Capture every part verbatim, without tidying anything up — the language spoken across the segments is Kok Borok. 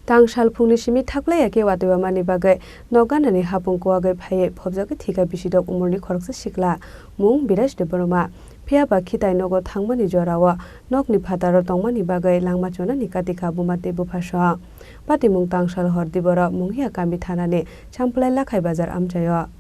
Tang salphungni simi thaklaiya khe watwi wamani bagwi nok ganani hapung kuwagwi phaiwi phobjagwi thwikha bisidok umorni khoroksa sikla, mung Biraj Debbarma. Phiyaba khitai nogo thangmani jorao nokni phataro tongmani bagwi langma chonani katikha buma tei buphasong. Patimung tangsal hor diboro Mungiya kami thanani Champlai Lakhai bazar amchaio.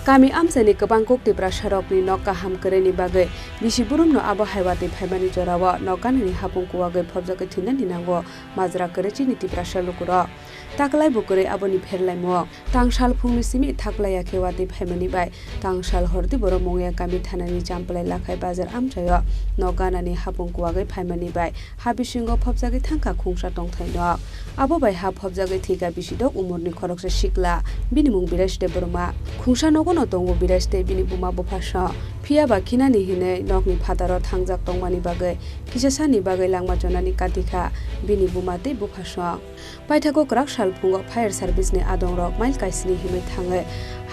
Kami amchaini kwbang kuk Tiprasarokni nok kaham kwrwini bagwi bisi burumno abo hai watwi phaimani jorao nok ganani hapung kuwagwi phobjagwi thwinani nango majra kwrwi chini Tiprasa lukurok. Taklai bo kwrwi aboni pherlaimung. Tangsal phungni simi thaklaiya khe watwi phaimani bai tangsal hor diboro Mungiya kami thanani Champlai Lakhai bazar amchaio nok ganani hapung kuwagwi phaimani bai ha bisingo phobjagwi thangkha khungsa tongthai nok. Abo bai ha phobjagwi thwikha bisidok umorni khoroksa sikla, bini mung Biraj Debbarma. Khungsa nogono tongo Biraj tei bini buma buphasong. Phiyaba khinani hinwi nokni phataro thangjak tongmani bagwi kisa sani bagwi langma chonani katikha bini buma tei buphasong. Paithago kwrak salphungo fire service ni adongrok mile kaisni himwi thangwi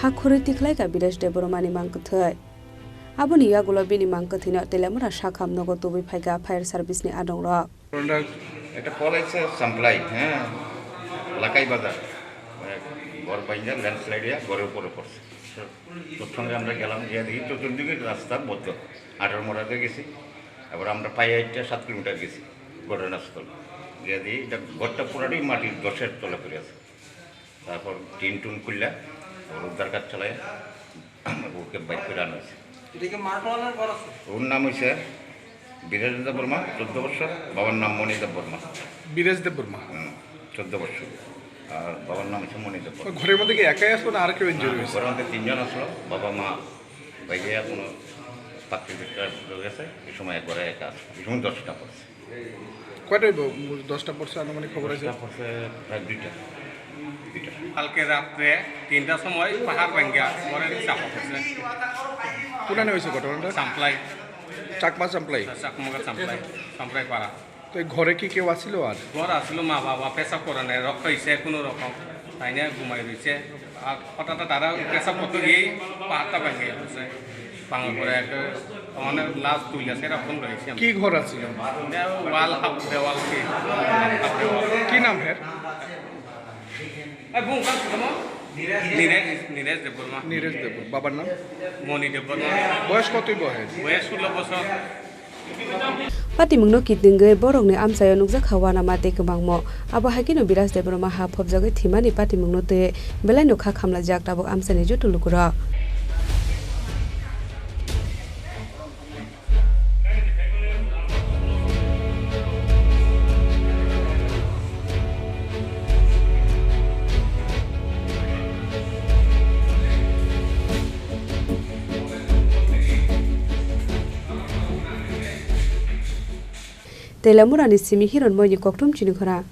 ha khurwi tikhlaikha Biraj Debbarmani mang kwthwi. Aboni yagulo bini mang kwthwino Teliamura sakham nogo tubui phaikha fire service ni adongrok. ঘটনাটা একটা কল আছে সাম্পলাই, হ্যাঁ, লাকাই বাজার, মানে, ঘর ভাঙা ল্যান্ডস্লাইড হয়ে ঘরের উপরে পড়ছে। তৎসঙ্গে আমরা গেলাম, গিয়ে দেখি চতুর্দিকে রাস্তা বদ্ধ। আঠারো মোড়াতে গেছি, আবার আমরা পায়ে হাঁটতে সাত কিলোমিটার গেছি ঘটনাস্থল। গিয়ে দেখি এটা ঘরটা পুরাটাই মাটির দশের তলে পড়ে আছে। তারপর টিন টুন খুললে, আবার উদ্ধার কাজ চালায়, ওকে বাইক করে আনা হয়েছে। এটা কি মাঠওয়ালার ঘর আছে? ওর নাম হয়েছে বিরেশ দেব বর্মা, চোদ্দ বছর, বাবার নাম মণি দেব বর্মা। বিরেশ দেব বর্মা। হুম, চোদ্দ বছর। আর বাবার নাম হচ্ছে মণি দেব ওই বর্মা। ঘরের মধ্যে কি একাই আসলো না আর কেউ ইনজুরি হ্যাঁ, হয়েছে? ঘরের মধ্যে তিনজন আসলো, বাবা মা বাইরে কোনো পাত্রী গেছে, এই সময় ঘরে একা আসলো, এই সময় দশটা পড়ছে। কয়টা হইব? দশটা পড়ছে আনুমানিক খবর আছে? দশটা পড়ছে প্রায় দুইটা। দুইটা। কালকে রাত্রে তিনটার সময় পাহাড় ভাঙ্গা ঘরের চাপা পড়ছে। কোনানে হয়েছে ঘটনাটা? চাম্পলাই। চাকমা চাম্পলাই? চাকমা চাম্পলাই, চাম্পলাই পাড়া। তো এই ঘরে কি কেউ আছিল আর? ঘর আসলো মা বাবা, পেশাব করে নেয়, রক্ষা হয়েছে কোনো রকম, তাই না ঘুমাই রয়েছে। আর হঠাৎ তারা পেশাব করতে গিয়েই পাহাড়টা ভেঙে গেছে। ভাঙার পরে একটা মানে লাশ তুলে সেরকম রয়েছে। কি ঘর আছিল? এটা ওয়াল, হাফ দেওয়াল কি, হাফ দেওয়াল। কি নাম এর? এই বুং কাম ছিল মো? নীরেশ, নীরেশ দেববর্মা। নীরেশ দেব, বাবার নাম? মণি দেববর্মা। বয়স কতই বয়স? বয়স ষোলো বছর। Patimungno kitingwi borokni amchaio nukjakha uanama tei kwbangmo. Abo hai kheno Biraj Debbarma ha phobjagwi thwimani patimungno twiwi belaino kha khamlaijak tabuk amchaini joto lukurok. Teliamurani simi Hironmoini kokthum chini khora.